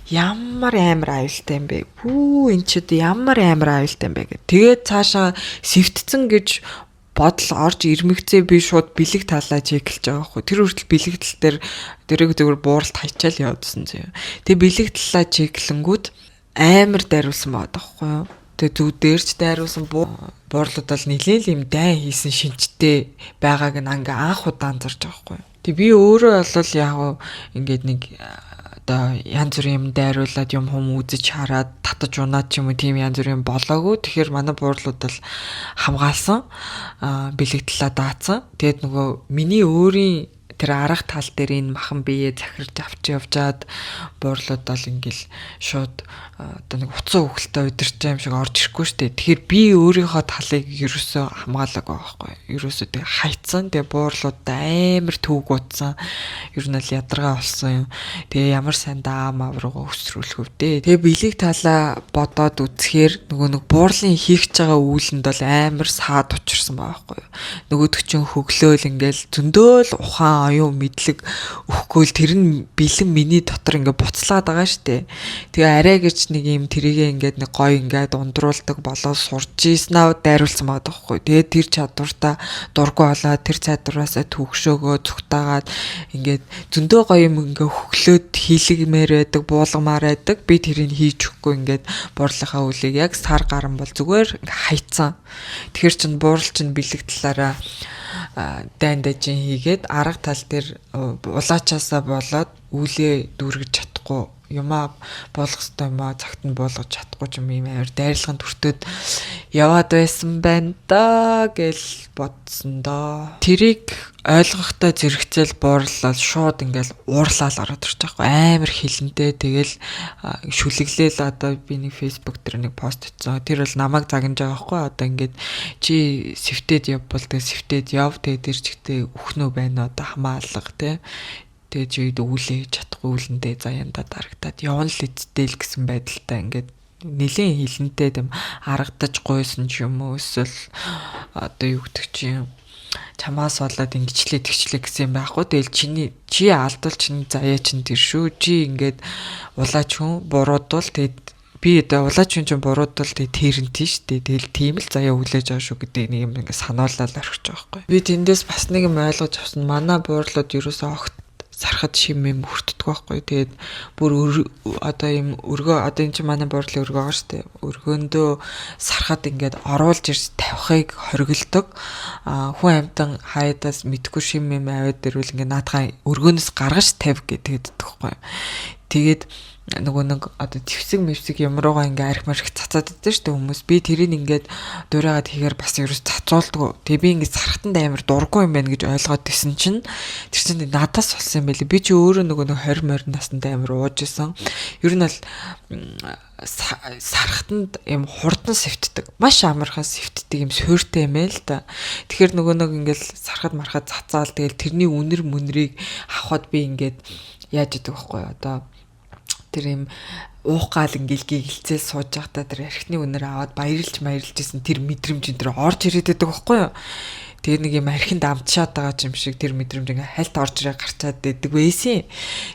ямар амар аюултай юм бэ? Пүү энэ ч одоо ямар амар аюултай юм бэ гэх. Тэгээд цаашаа сэвтцэн гэж бодол орж ирмэгцээ би шууд бэлэг талаа чеклж байгаа байхгүй. Тэр хүртэл бэлэг тал дээр дэрэг зүгээр бууралт хайчаал явуулсан заяа. Тэгээ бэлэг талаа чеклэнгүүд амар дайруулсан байгаа байхгүй юу? Тэгээ зүг дээрч дайруулсан буурлууд бол нэлээд юм дайн хийсэн шинжтэй байгааг нь ингээ анх удаа анзарч байгаа байхгүй юу? Тэг би өөрөө бол яг ингээд нэг одоо янз бүрийн юм дайруулад юм хүм үзэж хараад татаж унаад ч юм уу тийм янз бүрийн болоогүй. Тэгэхээр манай буурлууд бол хамгаалсан, бэлэг талаа даацсан. Тэгээд нөгөө миний өөрийн тэр арга тал дээр энэ махан бие захирч авч явжаад буурлууд бол ингээл шууд одоо нэг утсан хөвгөлтэй удирч байгаа юм шиг орж ирэхгүй шүү дээ. Тэгэхээр би өөрийнхөө талыг ерөөсөө хамгаалаагүй байхгүй. Ерөөсөө тэг хайцсан. Тэгээ буурлуудаа амар төвөг утсан. Ер нь л ядаргаа болсон юм. Тэгээ ямар сайн даа мав руугаа өсрүүлэх вдэ. Тэгээ бэлэг талаа бодоод үзэхээр нөгөө нэг буурлын хийх гэж байгаа үйлэнд бол амар саад учирсан байгаа байхгүй. Нөгөөдөг чинь хөглөөл ингээл зөндөөл ухаан оюун мэдлэг өгөхгүй л тэр нь бэлэн миний дотор ингээ буцлаад байгаа штэ. Тэгээ арай гэж нэг юм тэрийгээ ингээд нэг гоё ингээд ундруулдаг болоо сурч ийснаа дайруулсан байгаа байхгүй. Тэгээд тэр чадвартаа дургу болоод тэр чадвараасаа төгшөөгөө зүгтаагаад ингээд зөндөө гоё юм ингээ хөглөөд хийлгмээр байдаг, буулгамаар байдаг. Би тэрийг хийж өгөхгүй ингээд буурлынхаа үлийг яг сар гарan бол зүгээр ингээ хайцсан. Тэгэхээр чин буурал чин бэлэг талаараа дайн дажин хийгээд арга тал дээр улаачаасаа болоод үлээ дүүргэж чадахгүй юмаа буулгах ёстой юмаа цагт нь буулгаж чадахгүй ч юм амар дайрлагын төртөөд яваад байсан байна да гэл бодсон доо. Тэрийг ойлгохдоо зэрэгцэл буурлал шууд ингээл уурлаал ороод ирчих байхгүй амар хилэнтэй тэгэл шүлэглээл одоо би нэг Facebook дээр нэг пост хийсэн. Тэр бол намайг загнаж байгаа байхгүй одоо ингээд чи сэвтээд явбал тэгээ сэвтээд яв тэгээ тэр чигтээ үхнүү байна одоо хамаалга те. Тэгээ чи үүлээ чадахгүй үлэндээ заяандаа дарагтаад явна л эцтэй л гэсэн байдалтай ингээд нэлээд хилэнтэй юм аргадаж гуйсан ч юм уу эсвэл одоо юу гэдэг чинь чамаас болоод ингэчлээ тэгчлээ гэсэн юм байхгүй. Тэгэл чиний чи алдвал чиний заяа чин тэр шүү. Чи ингээд улаач хүн буруудвал тэгээд би одоо улаач хүн чинь буруудвал тэгээд тэрнтэй шүү дээ. Тэгэл тийм л заяа хүлээж байгаа шүү гэдэг нэг юм ингээд сануулаад орхиж байгаа байхгүй. Би тэндээс бас нэг юм ойлгож авсан. Манай буурлууд ерөөсөө огт сархад шим юм хүртдэг байхгүй. Тэгээд бүр одоо юм өргөө одоо энэ чинь манай буурлын өргөө байгаа шүү дээ. Өргөөндөө сархад ингээд оруулж ирж тавихыг хориглодог. А хүн амьтан хаяадаас мэдгүй шим юм аваад ирвэл ингээд наадхаа өргөөнөөс гаргаж тавь гэдэг байхгүй. Тэгээд нөгөө нэг одоо твсэг мэвсэг юм руугаа ингээ арх марх цацаад байдаг шүү дээ хүмүүс. Би тэрийг ингээд дуурайгаад хийхээр бас ерөөс цацуулдаггүй. Тэгээ би ингээд сархтанд амар дурггүй юм байна гэж ойлгоод исэн чинь тэр чинь надаас болсон юм байли. Би чи өөрөө нөгөө нэг 20 морин насанд амар ууж исэн. Ер нь бол сархтанд юм хурдан сэвтдэг. Маш амархан сэвтдэг юм суйртай юм ээ л да. Тэгэхээр нөгөө нэг ингээл сархад мархад цацаал тэгэл тэрний үнэр мөнрийг авахад би ингээд яаж идэг байхгүй одоо тэр юм уух гал ингээл гигэлцэл сууж байхдаа тэр архины үнэр аваад баярлж маялж исэн тэр мэдрэмж энэ тэр орж ирээд байдаг байхгүй юу. Тэгээ нэг юм архинд амтшаад байгаа юм шиг тэр мэдрэмж ингээ хальт орж ирээ гарчаад байдаг байсан.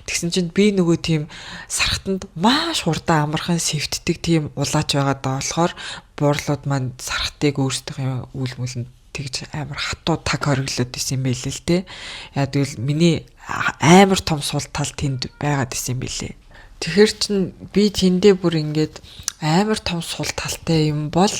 Тэгсэн чинь би нөгөө тийм сархтанд маш хурдан амархан сэвтдэг тийм улаач байгаад байгаа болохоор буурлууд маань сархтыг өөрсдийнхээ үйл мүлэнд тэгж амар хатуу таг хориглоод исэн юм байлээ л те. Яа тэгвэл миний амар том сул тал тэнд байгаад исэн юм билээ. Тэгэхээр чин би тэндээ бүр ингээд амар том сул талтай юм бол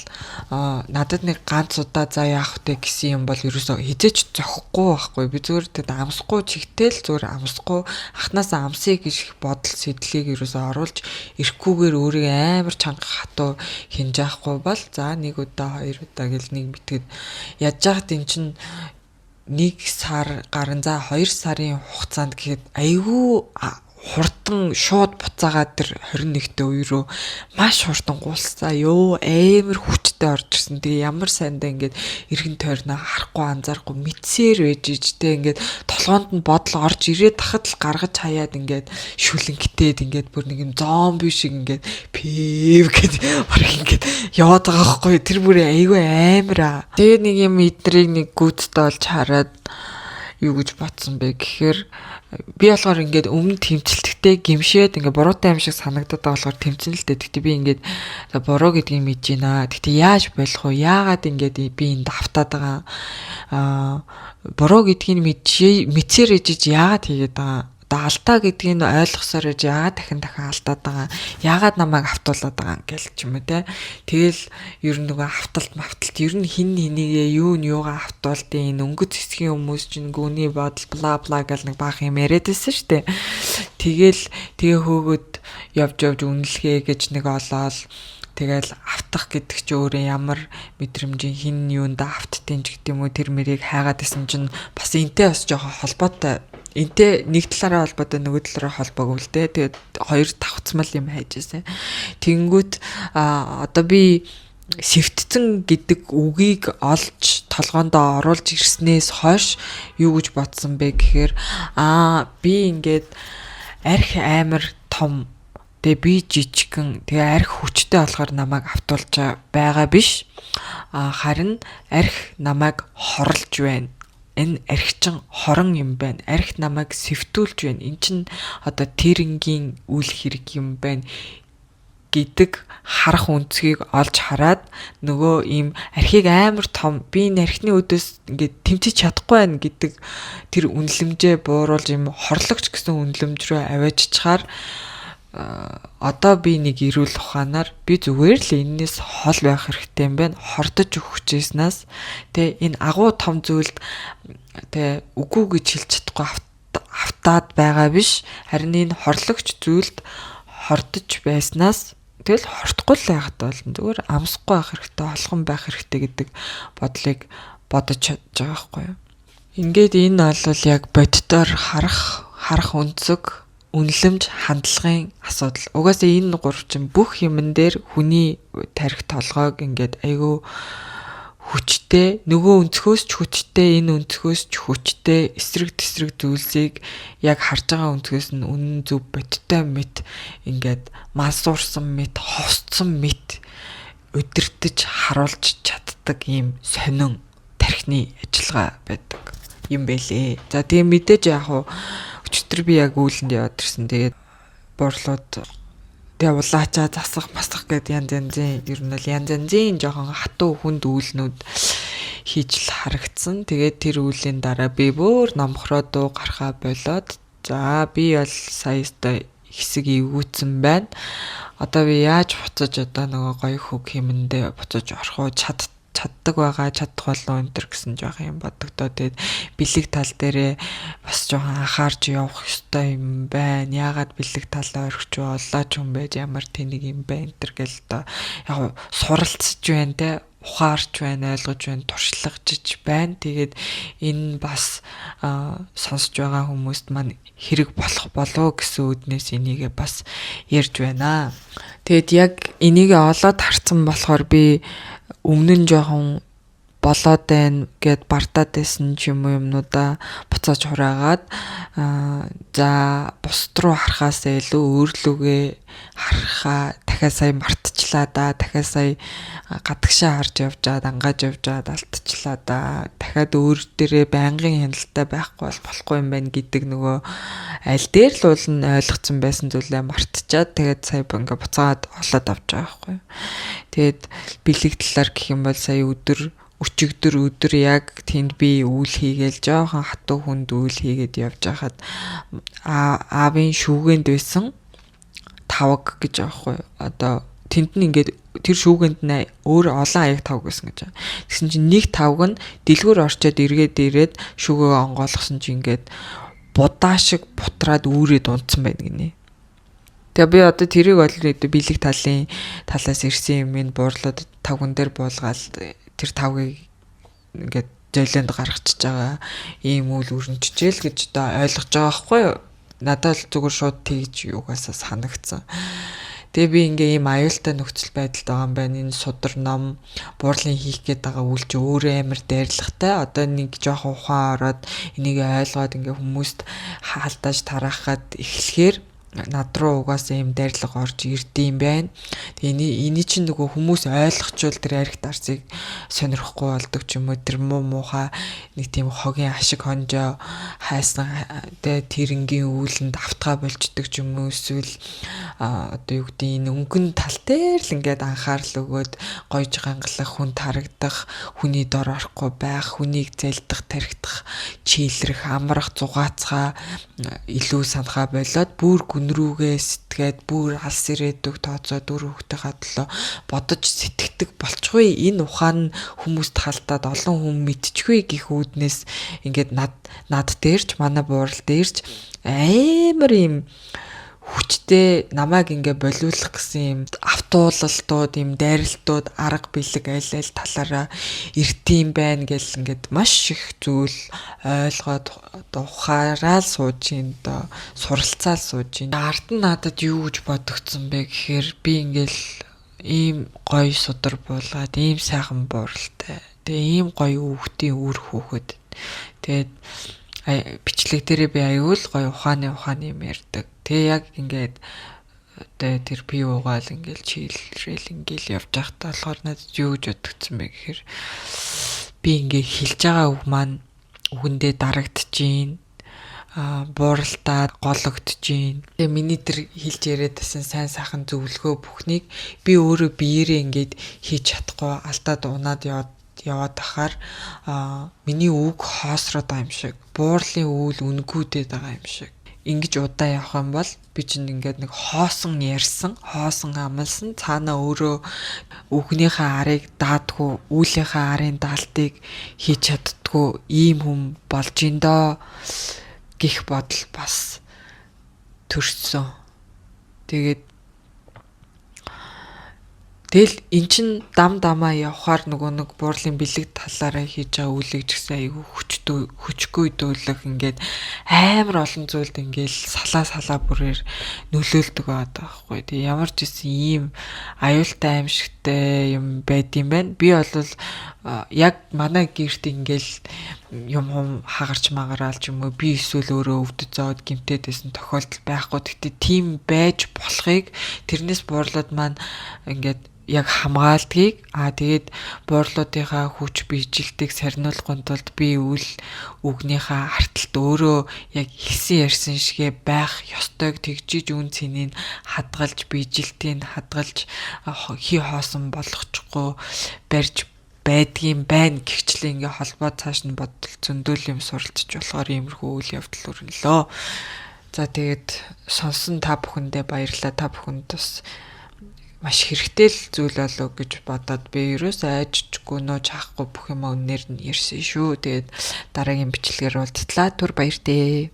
надад нэг ганц удаа за яах вэ гэсэн юм бол ерөөсөө хизээч зохихгүй байхгүй. Би зүгээр тэд амсахгүй чигтэл зүгээр амсахгүй анхнаасаа амсъя гэж бодол сэтлийг ерөөсөө оруулж ирэхгүйгээр өөрийгөө амар чанга хатуу хинж яахгүй бол за нэг удаа хоёр удаа гэл нэг битгэд яаж яхад эн чин 1 сар гарan за 2 сарын хугацаанд гэхэд айгүй хурдан шууд буцаагаад тэр 21-т үе рүү маш хурдан гулсаа ёо амар хүчтэй орж ирсэн. Тэгээ ямар сайндаа ингээд эргэн тойрноо харахгүй анзаарахгүй мэдсээр байж иж тэ ингээд толгоонд нь бодол орж ирээд тахад л гаргаж хаяад ингээд шүлэнхтээд ингээд бүр нэг юм зомби шиг ингээд пив гэд баг ингээд яваад байгаа байхгүй. Тэр бүр айгүй амар аа. Тэгээ нэг юм эдрийг нэг гүйцтэй олж хараад юу гэж бодсон бэ гэхээр би болохоор ингээд өмнө тэмцэлттэй гимшээд ингээд буруутай юм шиг санагдаад байгаа болохоор тэмцэн л дээ. Гэхдээ би ингээд буруу гэдгийг мэдэж байна. Гэхдээ яаж болох вэ? Яагаад ингээд би энд автаад байгаа аа буруу гэдгийг мэдсээр ижиж яагаад хийгээд байгаа одоо алдаа гэдгийг нь ойлгосоор иж яагаад дахин дахин алдаад байгаа яагаад намайг автуулад байгаа гэл ч юм уу те. Тэгэл ер нь нөгөө авталт мафталт ер нь хин хинийгээ юу нь юугаа автуулдیں۔ Энэ өнгөц хэсгийн хүмүүс чинь гүний бодол бла бла гэл нэг баах юм яриад байсан шүү дээ. Тэгэл тэгээ хөөгöd явж явж үнэлгээ гэж нэг олоол тэгэл автах гэдэг чи өөрөө ямар мэдрэмжийн хин юунда автдیں ч гэдэг юм уу тэр мэрийг хайгаад исэн чинь бас энтэй бас жоохон холбоотой энтэй нэг талаараа холбоотой нөгөө талаараа холбоогүй л дээ. Тэгээд хоёр давхцмал юм хайж байсан. Тэнгүүт одоо би сэвтцэн гэдэг үгийг олж толгоондоо оруулж ирснээс хойш юу гэж бодсон бэ гэхээр аа би ингээд арх амар том тэгээ би жижигхэн тэгээ арх хүчтэй болохоор намайг автуулж байгаа биш харин арх намайг хорлж байна. Энэ архичин хорон юм байна. Арх намайг сэвтүүлж байна. Эн чин одоо тэрнгийн үл хэрэг юм байна гэдэг харах үнцгийг олж хараад нөгөө ийм архийг амар том би энэ архины өдөөс ингээд тэмцэж чадахгүй байна гэдэг тэр үнэлэмжээ бууруулж юм хорлогч гэсэн үнэлэмж рүү аваачичаар одоо би нэг эрүүл ухаанаар би зүгээр л энэс хол байх хэрэгтэй юм байна. Хордож өгөх гэжснаас тэ энэ агуу том зүйлд тэ үгүй гэж хэлж чадахгүй автаад байгаа биш. Харин энэ хорлогч зүйлд хордож байснаас тэгэл хортохгүй л байхад болно. Зүгээр амсахгүй байх хэрэгтэй, олгон байх хэрэгтэй гэдэг бодлыг бодож чадж байгаа байхгүй юу. Ингээд энэ бол яг боддоор харах өнцөг үнэлэмж хандлагын асуудал. Угаасаа энэ гурав чинь бүх юмн дээр хүний тарих толгойг ингээд айгүй хүчтэй, нөгөө өнцгөөс ч хүчтэй, энэ өнцгөөс ч хүчтэй, эсрэг тэсрэг зүйлсийг яг харж байгаа өнцгөөс нь үнэн зөв бодиттой мэт ингээд мансуурсан мэт, ховсцсон мэт удирдах харуулж чаддаг ийм сонин тархины ажиллагаа байдаг юм бэлээ. За тэгээ мэдээж яг хуу өчтөр би яг үүлэнд яваад ирсэн. Тэгээд борлууд тэгээ улаачаа засах масах гэд янз янзын ер нь бол янз янзын жоохон хатуу хүнд үүлнүүд хийж л харагдсан. Тэгээд тэр үүлийн дараа би бүр номхроо дуу гарахаа болоод за би бол сая өстой хэсэг эвгүүцэн байна. Одоо би яаж буцаж одоо нөгөө гоё хөг хэмэндээ буцаж орох уу чаддаг байгаа чадах болов энэ төр гэсэн жоох юм бодогдоо. Тэгээд бэлэг тал дээрээ бас жоохон анхаарч явах ёстой юм байна. Яагаад бэлэг талаа орхич боллоо ч юм байж ямар тэнэг юм бэ энэ төр гэл одоо яг суралцж байна те ухаарч байна, ойлгож байна, туршлагажж байна. Тэгээд энэ бас сонсож байгаа хүмүүст маань хэрэг болох болов гэсэн үднээс энийгээ бас ярьж байна. Тэгээд яг энийг олоод харцсан болохоор би өмнө нь жоохон болоод байна гэд бардаад байсан ч юм уу юмнуудаа буцааж хураагаад за бусд руу харахаас илүү өөрлөгөө харахаа Дахиад сая мартчихлаа да. Дахиад сая гадагшаа харж явж аваад ангааж явж аваад алдчихлаа да. Дахиад өөр дээрээ байнгын хяналттай байхгүй бол болохгүй юм байна гэдэг нөгөө аль дээр л уул нь ойлгоцсон байсан зүйлээ мартчихад тэгээд сая ингээ буцаагаад олоод авч байгаа байхгүй. Тэгээд бэлэг талаар гэх юм бол сая өдөр өчигдөр өдөр яг тэнд би үйл хийгээл жоохон хатуу хүнд үйл хийгээд явж байхад аавын шүүгээнд байсан тавг гэж байгаа хгүй. Одоо тэнд нь ингээд тэр шүүгээнд нь өөр олон аяг тавг байсан гэж байгаа. Тэгсэн чинь нэг тавг нь дэлгүүр орчоод эргээд ирээд шүүгээ онгойлгосон чинь ингээд будаа шиг бутраад үүрээд унтсан байна гинэ. Тэгээ би одоо тэрийг бол бэлэг талын талаас ирсэн юм ин буурлаад тавган дээр буулгаал тэр тавгийг ингээд золионд гаргачихж байгаа ийм үйл өрнөчжээл гэж одоо ойлгож байгаа байхгүй юу? Надад л зүгээр шууд тэгж юугаасаа санагдсан. Тэгээ би ингээ ийм аюултай нөхцөл байдалд байгаа юм байна. Энэ судар ном буурлын хийх гээд байгаа үйл чи өөрөө амар дайрлагатай. Одоо нэг жоохон ухаан ороод энийг ойлгоод ингээ хүмүүст хаалдаж тараахад эхлэхээр над руу угаасаа ийм дайрлага орж ирд юм байна. Тэгээ эний чинь нөгөө хүмүүс ойлгочвол тэр арх дарсыг сонирхгүй болдог ч юм уу, тэр муу муухай нэг тийм хогийн ашиг хонжоо хайсан тэгээ тэрнгийн үүлэнд автгаа болчдөг ч юм уу, эсвэл одоо юу гэдэг энэ өнгөн тал дээр л ингээд анхаарал өгөөд гойж гангалах, хүн тарагдах, хүний дор орохгүй байх, хүнийг залдах, тархитах, чийлрэх, амрах, зугаацгаа илүү санахаа болоод бүр гүн рүүгээ сэтгээд бүр алс ирээдүг тооцоо дүр хүүхдийнхаа төлөө бодож сэтгэдэг болчихгүй. Энэ ухаан нь хүмүүст халдаад олон хүн мэдчихгүй гих үүднээс ингээд над дээрч манай буурал дээрч амар юм хүчтэй намайг ингээ болиулах гэсэн юм автуулалтууд, юм дайралтууд, арга бэлэг аль аль талаараа ирдэм байна гэл ингээд маш их зүйл ойлгоод одоо ухаараа л сууж ин одоо суралцаал сууж ин. Ард нь надад юу гэж бодогдсон бэ гэхээр би ингээл ийм гоё судар буулгаад ийм сайхан бууралтай. Тэгээ ийм гоё хүүхдийн үр хүүхэд. Тэгээд бичлэг дээрээ би аюул гоё ухааны юм ярьдаг. Тэгээ яг ингээд одоо тэр пи уугаал ингээл чийлрэл ингээл явж байхдаа болохоор надад юу гэж бодогдсон бэ гэхээр би ингээ хэлж байгаа үг маань үгэндээ дарагдчихээн, бууралтаад гологдож гин. Тэгээ миний тэр хэлж яриад байсан сайн сайхан зөвлөгөө бүхнийг би өөрөө биеэрээ ингээд хийж чадахгүй алдаад унаад яваад ахаар миний үг хоосроод байгаа юм шиг, буурлын үйл үнгүүдэд байгаа юм шиг. Ингэж удаа явах юм бол би чинь ингээд нэг хоосон ярьсан, хоосон амлсан, цаана өөрөө үгнийхээ арыг даадгүй, үйлийнхээ арын даалтыг хийж чаддгүй ийм хүн болж ин доо гих бодол бас төрсөн. Тэгээд Тэгэл эн чин дам дамаа явхаар нөгөө нэг буурлын бэлэг талаараа хийж байгаа үлэг ч гэсэн айгүй хүчтэй хүчгүй дүүлэх ингээд амар олон зүйлд ингээд салаа салаа бүрээр нөлөөлдөг байгаа байхгүй. Тэгээ ямар ч гэсэн ийм аюултай аимшигтай юм байдсан байна. Би бол яг манай гэрт ингээл юм хум хагарч магараал ч юм уу би эсвэл өөрөө өвдөж зовоод гимтээд байсан тохиолдол байхгүй. Гэтэ тийм байж болохыг тэрнээс буурлууд маань ингээд яг хамгаалдгийг тэгээд буурлуудынхаа хүч биежилтийг сарниулахын тулд би үл үгнийхээ арталт өөрөө яг хэлсэн ярьсан шигэ байх ёстойг тэгжиж үн цэнийг хадгалж биежилтийг хадгалж хий хоосон болгочихгүй барьж байдгийн байна гихчлээ ингээ холбоо цааш нь бодвол зөндөл юм суралцж болохоор иймэрхүү үйл явдал өрнөлөө. За тэгээд сонсон та бүхэндээ баярлалаа. Та бүхэнд бас маш хэрэгтэй л зүйл болов гэж бодоод би ерөөсөө айжчгүй нууж хаахгүй бүх юм өнөр нь ирсэн шүү. Тэгээд дараагийн бичлэгээр уулзтлаа. Түр баяртай.